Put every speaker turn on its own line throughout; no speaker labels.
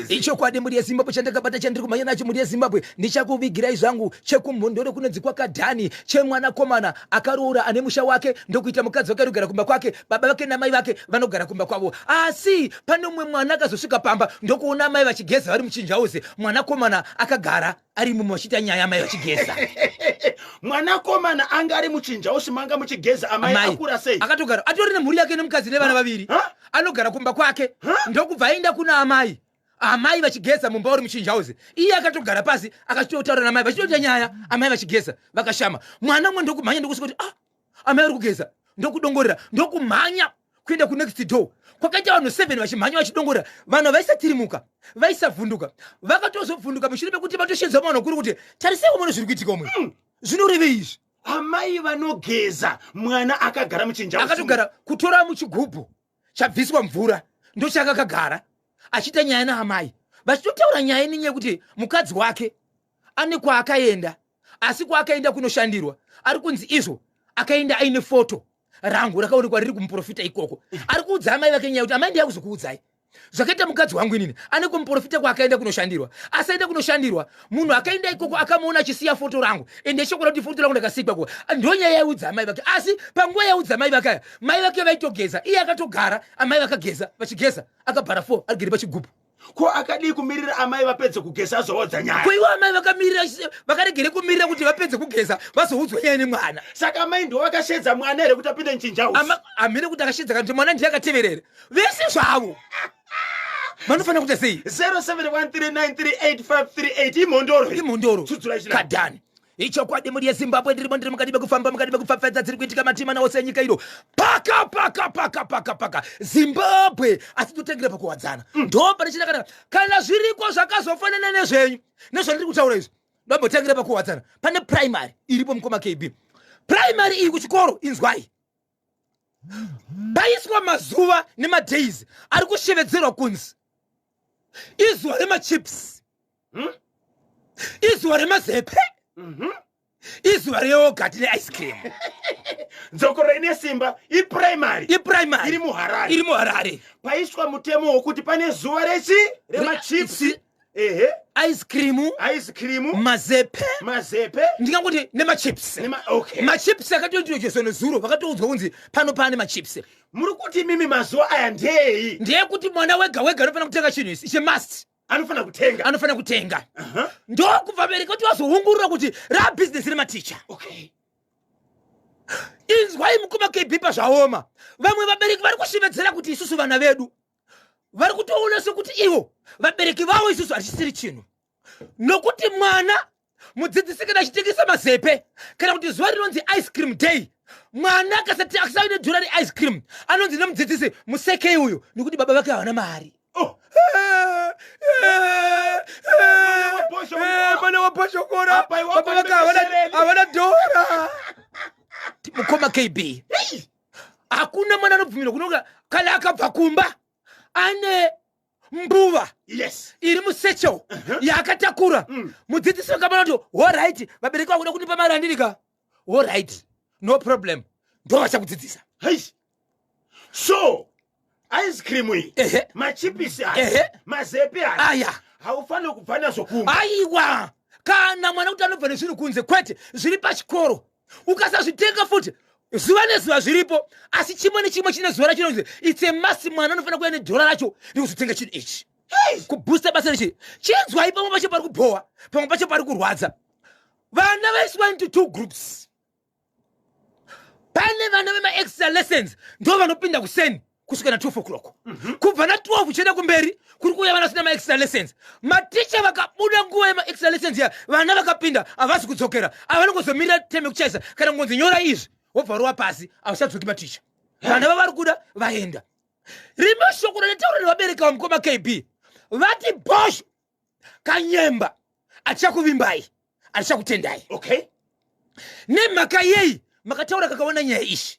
Ichokwadi mhuri yeZimbabwe, chandakabata chandiri kumhanya nacho mhuri yeZimbabwe, ndichakuvigirai zvangu chekumhondoro kunonzi kwakadhani, chemwanakomana akaroora ane musha wake ndokuita mukadzi wake anogara kumba kwake, baba vake namai vake vanogara kumba kwavo. Asi pane umwe mwana akazosvika pamba ndokuona amai vachigeza vari muchinjauzi, mwanakomana akagara ari imomo vachiita nyaya amai vachigeza.
Mwanakomana anga ari muchinjausi manga muchigeza amai akura sei?
Akatogara atori nemhuri yake nemukadzi nevana vaviri, anogara kumba kwake ndokubva aenda kuna amai, amai vachigeza mumba uri muchinjauzi, iye akatogara pasi akachitotaura namai vachitoita nyaya, amai vachigeza vakashama. Mwana umwe ndokumhanya ndokusvika kuti ah, amai vari kugeza, ndokudongorera ndokumhanya kuenda kunext door kwakaita vanhu 7 vachimhanya vachidongorera. Vanhu vaisatirimuka, vaisavhunduka, vakatozovhunduka mushure mekuti vatoshenza mwana kuri kuti tarisei umwe zviri kuitika umwe. Zvinorevei izvi?
Amai vanogeza, mwana akagara muchinja.
Akatogara kutora muchigubhu chabviswa mvura ndochakakagara achiita nyaya naamai, vachitotaura nyaya nenyaya yekuti mukadzi wake ane kwaakaenda, asi kwaakaenda kunoshandirwa ari kunzi izvo akaenda aine foto rangu rakaonekwa riri kumuprofita ikoko. Ari kuudza amai vake nyaya kuti amai, ndiya kuzokuudzai zvakaita mukadzi wangu inini, ane kumuprofita kwaakaenda kunoshandirwa, asi aenda kunoshandirwa munhu akaenda ikoko akamuona achisiya foto rangu, ende chokwadi kuti foto rangu ndakasikwa ko. Ndo nyaya yaiudza amai vake. Asi panguva yaiudza amai vake aya, mai vake vaitogeza, iye akatogara, amai vakageza, vachigeza akabhara fo arigere pachigubhu.
Ko akadii kumirira amai vapedze kugeza azoodza nyaya?
Ko iwo amai vakamirira, vakaregere kumirira kuti vapedze kugeza vazoudzwa nyaya nemwana?
Saka amai ndo vakashedza mwana here kuti apinde muchinjausi?
Hamene kuti akashedza kana kuti mwana ndiye akateverera vese zvavo. Vanofanira kuita sei?
0713938538 imhondoro.
Imhondoro.
Tsudzura china.
Kadhani. Ichokwadi mhuri yeZimbabwe, ndirimo, ndiri mukati mekufamba, mukati mekupfapfaidza dziri kuitika matima ose enyika ino, paka paka paka paka paka Zimbabwe. Asi totangira pakuwadzana. Ndo pane chinakanaka kana zviriko zvakazofanana nezvenyu nezvandiri kutaura izvi. Ndambotangira pakuwadzana. Pane primary iripo, mukoma KB, primary iyi kuchikoro, inzwai, paiswa mazuva nemadays ari kushevedzerwa kunzi izuva remachips, Izuva remazepe, Izuva reyoghurt neice cream.
Dzokoro ine simba iprimary.
Iprimary.
Iri muHarare.
Iri muHarare.
Paiswa mutemo wokuti pane zuva rechi remachips, ehe,
ice cream.
Ice cream.
Mazepe.
Mazepe.
Ndingangoti nemachips.
Okay.
Machips akatointroducwa nezuro, vakatoudzwa kunzi pano pane machips.
Muri kuti mimi mazuva aya ndeyei?
Ndeyekuti mwana wega wega anofanira kutenga chinhu ichi, chemust.
Anofanira kutenga.
Anofanira kutenga. Ndokubva vabereki kuti vazoongorora kuti rabhizinesi rematicha. Inzwai mukoma KB, pazvaoma. Vamwe vabereki vari kushevedzera kuti isusu vana vedu vari kutoona sekuti ivo vabereki vavo isusu hachisiri chinhu, nokuti mwana mudzidzisi kana achitengesa mazepe kana kuti zuva rinonzi ice cream day, mwana akasati akasave nedhora reice cream anonzi nemudzidzisi, musekei uyu nekuti baba vake havana mari.
Oh.
Mwana wabhoshokora.
Apa iwako.
Baba vake havana dhora. Mukoma KB, hakuna mwana anobvumirwa kunoka kana akabva kumba ane mbuva iri musatchel yaakatakura. Mudzidzisi vakamana kuti alright, vabereki vakuda kundipa mari andirika, alright, no problem, ndo vachakudzidzisa.
Hei. So ice cream iyi, machipisi aya, mazepe aya,
aya
haufaniri kubva nazvo kumba.
Aiwa, kana mwana kuti anobva nezvinhu kunze, kwete, zviri pachikoro. Ukasazvitenga futi zuva nezuva zviripo, asi chimwe nechimwe chine zuva racho inonzi it's a must, mwana anofanira kuuya nedhora racho rekuzotenga chinhu ichi kuboosta basa rechi. Chinzwai, pamwe pacho pari kubhowa, pamwe pacho pari kurwadza. Vana vaiswa into two groups. Pane vana vemaextra lessons, ndo vanopinda kuseni kusvika na 12 o'clock. Kubva na 12 uchienda kumberi kuri kuuya vana vasina maextra lessons. Maticha vakabuda nguva yemaextra lessons ya vana vakapinda havasi kudzokera, avanongozomirira teme kuchaisa kana kungonzi nyora izvi, wobva rova pasi, havachadzoki maticha. Vana vavari kuda vaenda. Rimwe shoko randataura nevabereki vamukoma KB, vati Bosho Kanyemba achichakuvimbai, achichakutendai. Nemhaka yei makataura kakawanda nyaya ishi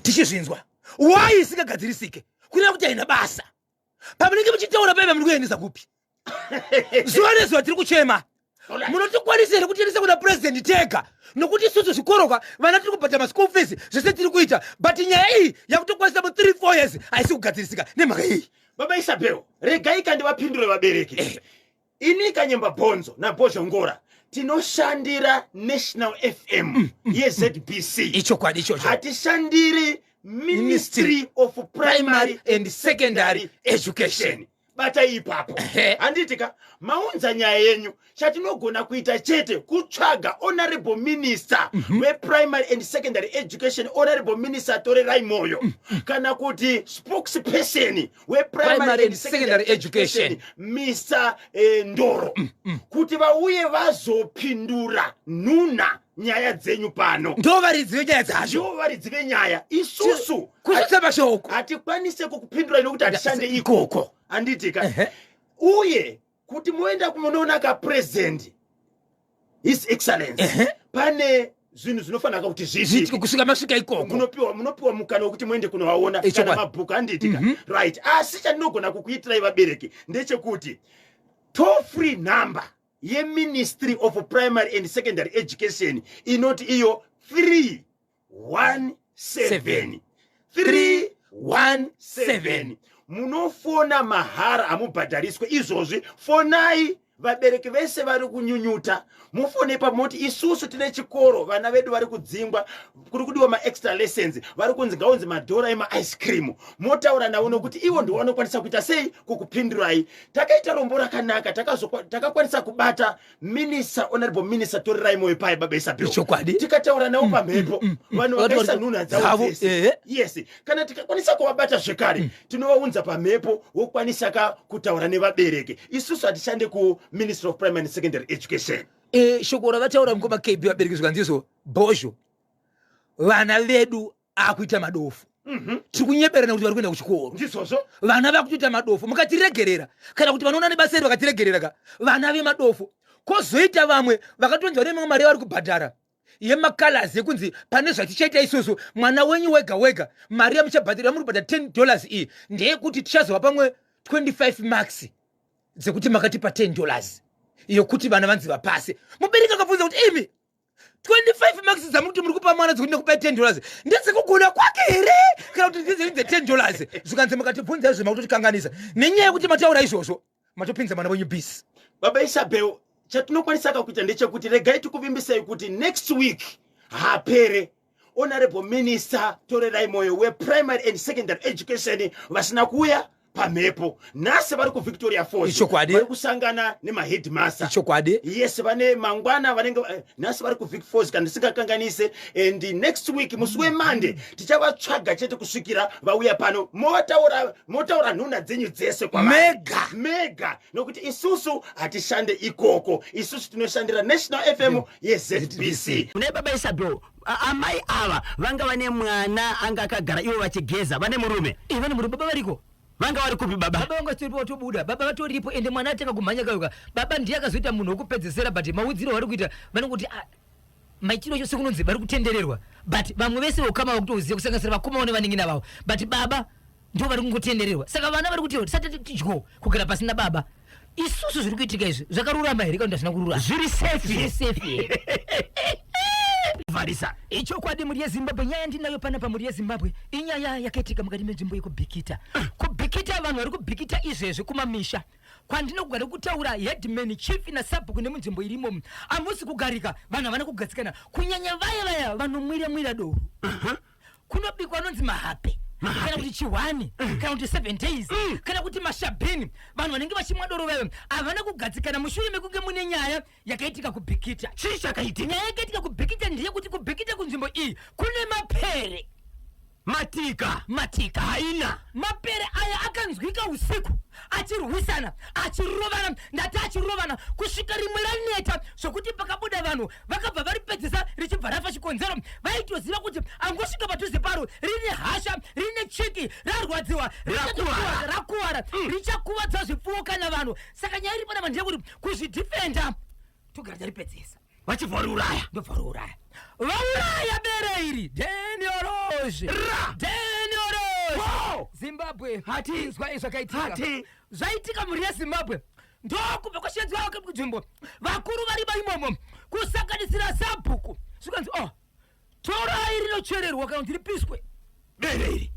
tichizvinzwa, wai isingagadzirisike? Kureva kuti haina basa. Pamunenge muchitaura paiva muri kuendesa kupi? Zuva nezuva tiri kuchema. Munotikwanisa here kutiendesa kuna purezidendi tega? Nokuti isusu zvikoroka vana tiri kubhadhara maschool fees, zvese tiri kuita, but nyaya iyi yakutokwanisa mu 3 4 years haisi kugadzirisika. Nemhaka iyi?
Baba Isabel, regai kandivapindure vabereki. Ini Kanyemba Bhonzo naBhozhongora tinoshandira National FM yeZBC.
Ichokwadi ichocho.
Hatishandiri Ministry of Primary
and Secondary Education.
Bata ipapo. Handiti ka maunza nyaya yenyu, chatinogona kuita chete kutsvaga honorable minister weprimary and secondary education, Honorable Minister Torerai Moyo, kana kuti spokesperson weprimary
Primary
and secondary education, Mr Ndoro, kuti vauye vazopindura nhuna nyaya dzenyu pano.
Ndo varidzi venyaya dzacho.
Ndivo varidzi venyaya. Isusu
kusvitsa mashoko
hatikwanise kukupindura nokuti hatishande ikoko, handiti ka? Uye kuti muenda kumunoona kapresident, His Excellence, pane zvinhu zvinofanira kuti
zviitike
zviitike
kusvika masvika ikoko.
Munopiwa mukana wekuti muende kunovaona
Ichokwadi.
kana mabhuku, handiti ka? Right, asi chandinogona kukuitirai vabereki ndechekuti toll free number yeMinistry of Primary and Secondary Education inoti iyo 317 317. Munofona mahara, hamubhadhariswe. Izvozvi fonai, vabereki vese vari kunyunyuta, mufone pamoti isusu tine chikoro, vana vedu vari kudzingwa, kuri kudiwa maextra lessons, vari kunzi ngaunzi madhora emaice cream. Motaura navo nokuti ivo ndivo vanokwanisa kuita sei kukupindurai. Takaita rombo rakanaka, takakwanisa kubata minister, Honorable Minister Torerai Moyo pai, baba Isabel.
Ichokwadi.
Tikataura navo pamhepo, vanhu vakaisa nhunha dzavo
Dzavo,
dzese. Yes, kana tikakwanisa kuvabata zvekare, tinovaunza pamhepo, wokwanisa ka kutaura nevabereki. Isusu hatishande kuMinistry of Primary and Secondary Education.
Shoko ravataura mukoma KB, vabereki, zvikanzizo bhozho, vana vedu akuita madofu. Tiri kunyeberana kuti vari kuenda kuchikoro.
Ndizvozvo.
Vana vakutoita madofu, mukatiregerera, kana kuti vanoona nebasa iri vakatiregerera ka, vana vemadofu. Kwozoita vamwe vakatonzi vane mimwe mari yavari kubhadhara yemacolors, yekunzi pane zvatichaita isusu, mwana wenyu wega wega, mari yamuchabhadhara, yamuri kubhadhara $10 iyi, ndeyekuti tichazova pamwe 25 marks dzekuti makatipa $10 yokuti vana vanzi vapase. Mubereki akabvunza kuti imi 25 marks dzamuti muri kupa mwana dzekuti ndekupai $10 ndedzekugona kwake here, kana kuti ndedze $10? Zvikanzi mukatibvunza izvo makutotikanganisa, nenyaya yekuti mataura izvozvo matopinza mwana wenyu busy.
Baba Isabel, chatinokwanisa kakuita ndechekuti regai tikuvimbisai kuti next week hapere Honorable Minister Torerai Moyo weprimary and secondary education vasina kuuya pamhepo. Nhasi vari kuVictoria Falls.
Ichokwadi.
Vari kusangana nemaheadmaster.
Ichokwadi.
Yes, vane mangwana vanenge nhasi vari kuVic Falls kana ndisingakanganise, and next week musi weMonday tichavatsvaga chete kusvikira vauya pano, motaura motaura nhuna dzenyu dzese kwavari.
Mega.
Mega, nokuti isusu hatishande ikoko. Isusu tinoshandira National FM yeZBC.
Mune baba Isabel, amai ava vanga vane mwana anga akagara ivo vachigeza, vane murume?
Vane murume, baba variko.
Vanga vari kupi baba?
Baba vanga vachitoripo, vatobuda, baba vatoripo, ende mwana atanga kumhanya kayoka. Baba ndiye akazoita munhu wekupedzesera, but maudziro avari kuita vanongoti, ah, maitiro acho sekunonzi vari kutendererwa, but vamwe vese vokama vakutoziva, kusanganisira vakoma nevanin'ina vavo, but baba ndo vari kungotendererwa. Saka vana vari kuti tisati tidyo kugara pasina baba. Isusu zviri kuitika izvi zvakarurama here, kana kuti hazvina kururama?
Zviri safe?
Zviri safe here?
Vharisa.
Ichokwadi, mhuri yeZimbabwe, nyaya ndinayo panapa, mhuri yeZimbabwe, inyaya yakaitika mukati menzvimbo yekuBhikita. KuBhikita, vanhu vari kuBhikita izvezvi, kumamisha kwandinogara kutaura, headman, chief nasabhuku nemunzvimbo irimo hamusi kugarika. Vanhu havana kugadzikana, kunyanya vaya vaya vanomwira mwira doro. Kunobikwa anonzi mahape, kana kuti chihwani, kana kuti 7 days, kana kuti mashabhini. Vanhu vanenge vachimwa doro vayo havana kugadzikana mushure mekunge mune nyaya yakaitika kuBhikita.
Chii chakaitika?
Nyaya yakaitika kuBhikita ndeyekuti kuBhikita, kunzvimbo iyi, kune mapere.
Matika.
Matika.
Haina.
Mapere aya akanzwika usiku achirwisana, achirovana, ndati achirovana kusvika rimwe raneta zvokuti pakabuda vanhu vakabva varipedzisa, richibva rafa. Chikonzero, vaitoziva kuti angosvika padhuze paro rine hasha, rine chiki, rarwadziwa.
Rakuwara.
Rakuwara, richakuvadza zvipfuwo kana vanhu. Saka nyaya iri panapa ndeyekuti kuzvidhifenda togara taripedzesa.
Vachibva variuraya.
Ndobva vauraya, vauraya bere iri. Deniorozhe.
Ra.
Deniorozhe.
Wow.
Zimbabwe.
Hati.
Inzwa zvakaitika.
Hati.
Zvaitika, mhuri yeZimbabwe, ndokubva kwashedzwa kunzvimbo vakuru vari vaimomo, kusanganisira sabhuku. Zvikanzi, oh, torai rinochererwa kana kuti ripiswe
bere iri.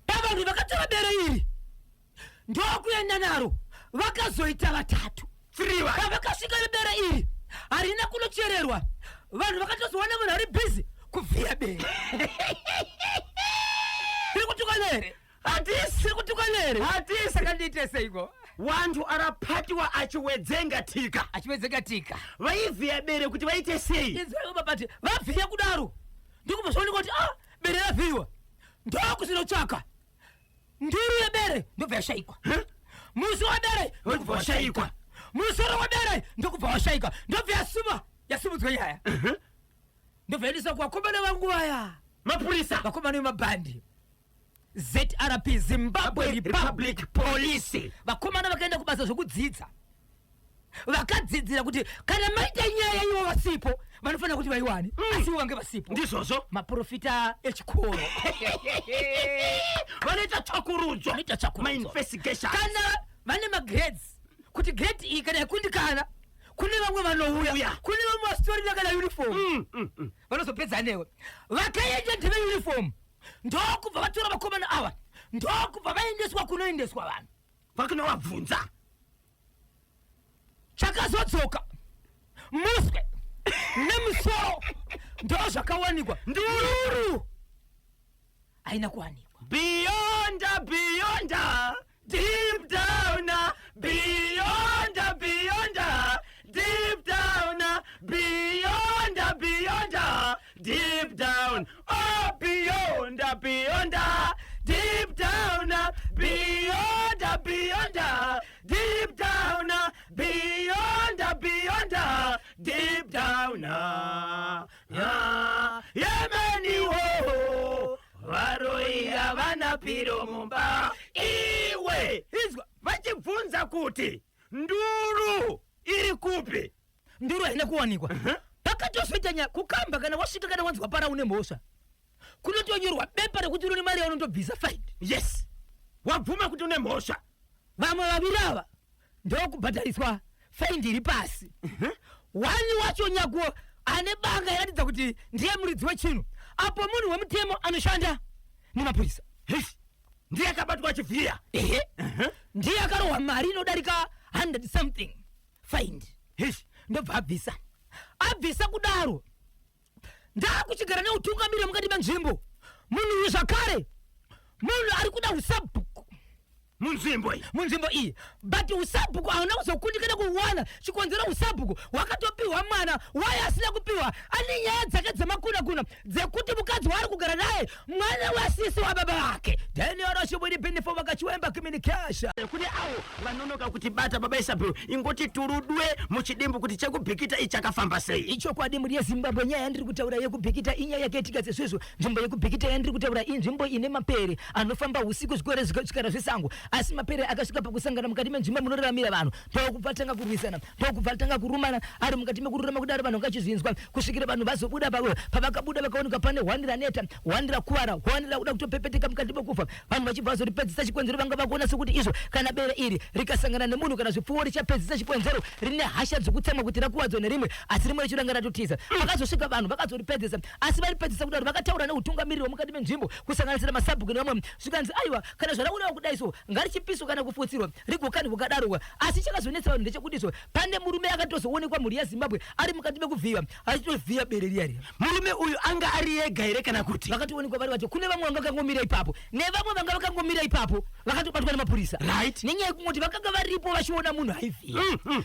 Pavanhu vakatora bere iri. Ndokuenda naro, vakazoita vatatu.
Three vanhu.
Pavakasvika nebere iri, harina kunochererwa. Vanhu vakatozowana munhu ari busy kuvhiya bere. Tiri kutukana here?
Hatisi.
Tiri kutukana here?
Hatisi.
Saka ndiite seiko?
Wantu arapatiwa achiwedzenga tika.
Achiwedzenga tika.
Vaivhiya bere kuti vaite sei?
Inzwai babati, vavhiya kudaro ndikubva zvaonekwa kuti ah, bere ravhiyiwa. Ndokusinotsvaka nduru yebere, ndobva yashaikwa. Musi webere ndokubva washaikwa, musoro webere ndokubva washaikwa. Ndobva yasuma yasimudzwa nyaya, ndobva yaendeswa kuvakomana vangu vaya.
Mapurisa.
Vakomana vemabhandi, ZRP, Zimbabwe Republic
Republic Police.
Vakomana vakaenda kubasa zvokudzidza, vakadzidzira kuti kana maita nyaya ivo vasipo, vanofanira kuti vaiwane, asi ivo vange vasipo.
Ndizvozvo.
Maprofita echikoro.
Vanoita tsvakurudzo.
Vanoita tsvakurudzo.
Mainvestigation.
Kana vane magrades, kuti grade iyi kana yakundikana, kune vamwe vanouya.
Uya.
Kune vamwe vasitorina kana uniform, vanozopedza newe. Vakaenda ndeve uniform, ndokubva vatora vakomana ava, ndokubva vaendeswa kunoendeswa vanhu.
Vakunovabvunza.
Chakazodzoka muswe nemusoro, ndo zvakawanikwa. Nduru haina kuwanikwa.
Beyond, beyond, deep down, beyond, beyond, deep down, beyond, beyond, deep down, oh, beyond, beyond, deep down, beyond, beyond, deep down, beyond, beyond, deep down. Ah, yemeniwo varoi havana piro mumba iwe.
Izwa.
Vachibvunza kuti nduru iri kupi?
Nduru haina kuwanikwa. Pakatozoita nyaya kukamba, kana wasvika, kana wanzwa para une mhosva, kunotonyorwa bepa rekuti rune mari yaunotobvisa, fine.
Yes, wabvuma kuti une mhosva.
Vamwe vaviri ava ndokubhadhariswa faindi iri pasi. Wani wacho nyakuo ane banga iratidza kuti ndiye muridzi wechinhu apo, munhu wemutemo anoshanda nemapurisa.
Heish, ndiye akabatwa achivhiya.
Ehe, ndiye akarohwa mari inodarika 100 something faindi.
Heish.
Ndobva abvisa. Abvisa kudaro, ndaakuchigara neutungamiri mukati menzvimbo. Munhu uyu zvakare munhu ari kuda usabhuku.
Munzvimbo iyi.
Munzvimbo iyi, but usabhuku hauna kuzokundikana kuwana. Chikonzero, usabhuku hwakatopiwa mwana waye asina kupiwa, ane nyaya dzake dzemakuna-kuna dzekuti mukadzi waari kugara naye mwana wasisi wababa vake. Daniel Shibwiri Binifo vakachiwemba communication.
Kune avo vanonoka kuti bata, baba Isabel, ingoti turudwe muchidimbu kuti chekubhikita ichi chakafamba sei?
Ichokwadi, mhuri yeZimbabwe, nyaya yandiri kutaura yekubhikita inyaya yakaitika sezvizvo. Nzvimbo yekubhikita yandiri kutaura inzvimbo ine mapere anofamba usiku, zvikore zvikara zvesango. Asi mapere akasvika pakusangana mukati menzvimbo munoraramira vanhu, ndokubva tanga kurwisana, ndokubva tanga kurumana. Ari mukati mekururama kudaro, vanhu vangachizvinzwa kusvikira vanhu vazobuda. Pavakabuda, vakaoneka pane hwani raneta, hwani rakuvara, hwani rakuda kutopepeteka mukati mekufa. Vanhu vachibva vazoripedzisa. Chikonzero, vanga vakuona sekuti izvo kana bere iri rikasangana nemunhu kana zvipfuwo, richapedzisa. Chikonzero, rine hasha dzokutsamwa kuti rakuwadzwa nerimwe, asi rimwe racho ranga ratotiza. Pakazosvika vanhu, vakazoripedzisa. Asi varipedzisa kudaro, vakataura neutungamiriri hwemukati menzvimbo, kusanganisira masabhuku nevamwe. Zvikanzi aiwa, kana zvaraurawa kudai so, ngarichipiswa kana kufutsirwa, rigokandwa kadarokwa. Asi chakazonetsa vanhu ndechekuti so pane murume akatozoonekwa, mhuri yaZimbabwe, ari mukati mekuvhiyiwa, achitovhiya bere riya riya.
Murume uyu anga ari ega here kana kuti?
Vakatoonekwa vari vacho. Kune vamwe vanga vakangomira ipapo, nevamwe vanga vakangomira ipapo vakatobatwa nemapurisa. Nenyaya yekungoti vakanga varipo vachiona munhu aivhiya,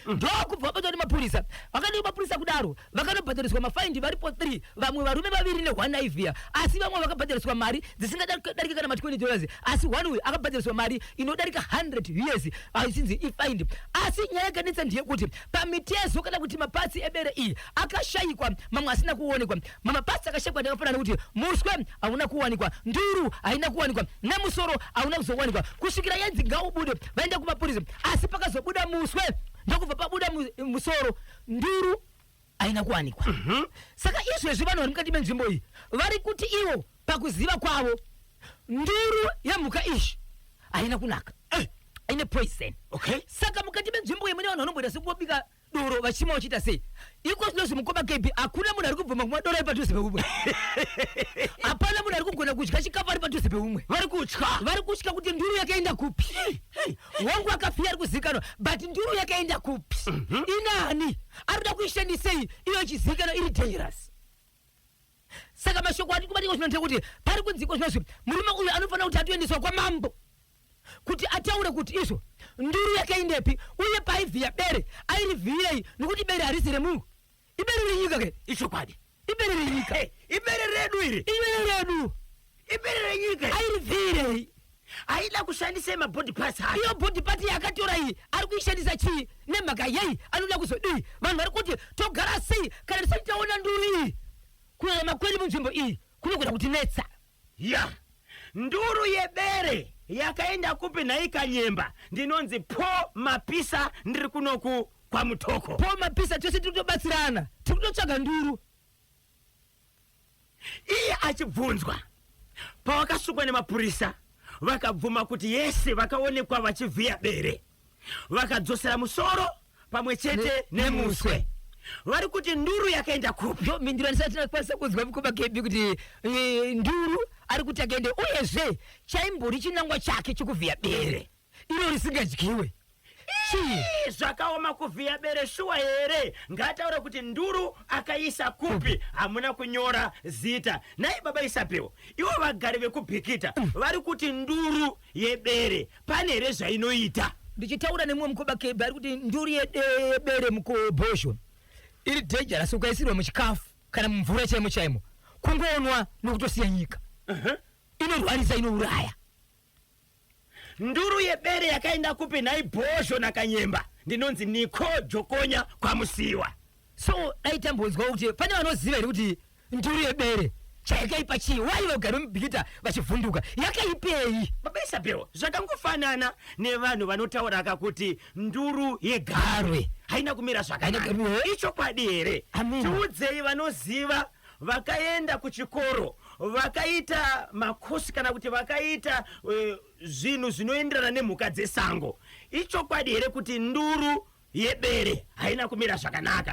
ndokubva vabatwa nemapurisa. Vakati mapurisa kudaro, vakanobhadhariswa mafaindi varipo 3, vamwe varume vaviri ne1 aivhiya. Asi vamwe vakabhadhariswa mari dzisingadarike kana ma20 dollars, asi one uyu akabhadhariswa mari inodarika 100 US, achinzi ifaindi. Asi nyaya yakanetsa ndeyekuti pamitezo kana kuti maparts ebere iyi akashayikwa, mamwe asina kuonekwa. Mamaparts akashayikwa ndakafanana nekuti muswe hauna kuwanikwa, nduru haina kuwanikwa, nemusoro hauna kuzowanikwa kusvikira yanzi ngaubude, vaenda kumapurisa. Asi pakazobuda muswe, ndokubva pabuda musoro, nduru haina kuwanikwa. Saka izvezvi vanhu vari mukati menzvimbo iyi vari kuti ivo pakuziva kwavo, nduru yemhuka izvi haina kunaka, ine poison. Saka mukati menzvimbo iyi mune vanhu vanomboita sekungobika. Doro vachimwa vachiita sei? Iko zvinozvi mukoma KB, hakuna munhu ari kubvuma kumwa doro ari padhuze peumwe. Hapana munhu ari kugona kudya chikafu ari padhuze peumwe.
Vari kutya.
Vari kutya kuti nduru yakaenda kupi. Wangu akafiya ari kuzivikanwa, but nduru yakaenda kupi? Inani? Ari kuda kuishandisei iyo ichizivikanwa iri dangerous? Saka mashoko ati kubatika zvino ndekuti pari kunzikwa zvinozvi murume uyu anofanira kuti atoendeswa kwamambo kuti ataure kuti izvo nduru yakaendepi uye paivhiya bere airivhiyirei, nokuti bere harisi remunhu, ibere renyika ke.
Ichokwadi.
Ibere renyika.
Hey, ibere redu iri.
Ibere redu.
Ibere renyika.
Airivhiyirei?
Aida kushandisa mabody parts acho.
Iyo body part yaakatora iyi ari kuishandisa chii, nemhaka yei, anoda kuzodii? Vanhu vari kuti togara sei kana tisati taona nduru iyi? Kurarama kwedu munzvimbo iyi kunogona kutinetsa.
Ya, nduru yebere yakaenda kupi nhai Kanyemba? Ndinonzi Po Mapisa, ndiri kunoku kwaMutoko.
Po Mapisa, tose tiri kutobatsirana, tiri kutotsvaga nduru.
Iye achibvunzwa pawakasungwa nemapurisa, vakabvuma kuti yese vakaonekwa vachivhiya bere, vakadzosera musoro pamwe chete nemuswe. Vari kuti nduru yakaenda kupi?
Ndo mhinduro yandisati ndakwanisa kunzwa, mukoma KB, kuti nduru ari kuti akaende, uyezve chaimbori chinangwa chake chekuvhiya bere iro risingadyiwe chii?
Ii, zvakaoma kuvhiya bere shuwa here? Ngataure kuti nduru akaisa kupi. Hamuna kunyora zita. Nai baba Isabel, ivo vagari vekuBhikita vari kuti nduru yebere pane here zvainoita?
Ndichitaura nemumwe mukoma KB, ari kuti nduru yebere mukobhozho iri dangerous. Ukaisirwa muchikafu kana mumvura chaimo chaimo, kungonwa nokutosiya nyika. Inorwarisa, inouraya.
Nduru yebere yakaenda kupi nhai Bhozho naKanyemba? Ndinonzi Niko Jokonya kwaMusiwa.
So dai tambonzwawo kuti pane vanoziva here kuti nduru yebere chayakaipa chii? Wai vagari vemuBhikita vachivhunduka? Yakaipei?
Baba Isabel, zvakangofanana nevanhu vanotauraka kuti nduru yegarwe haina kumira zvakanaka. Ichokwadi here?
Amen.
Tiudzei vanoziva, vakaenda kuchikoro, vakaita makosi kana kuti vakaita zvinhu zvinoenderana nemhuka dzesango. Ichokwadi here kuti nduru yebere haina kumira zvakanaka?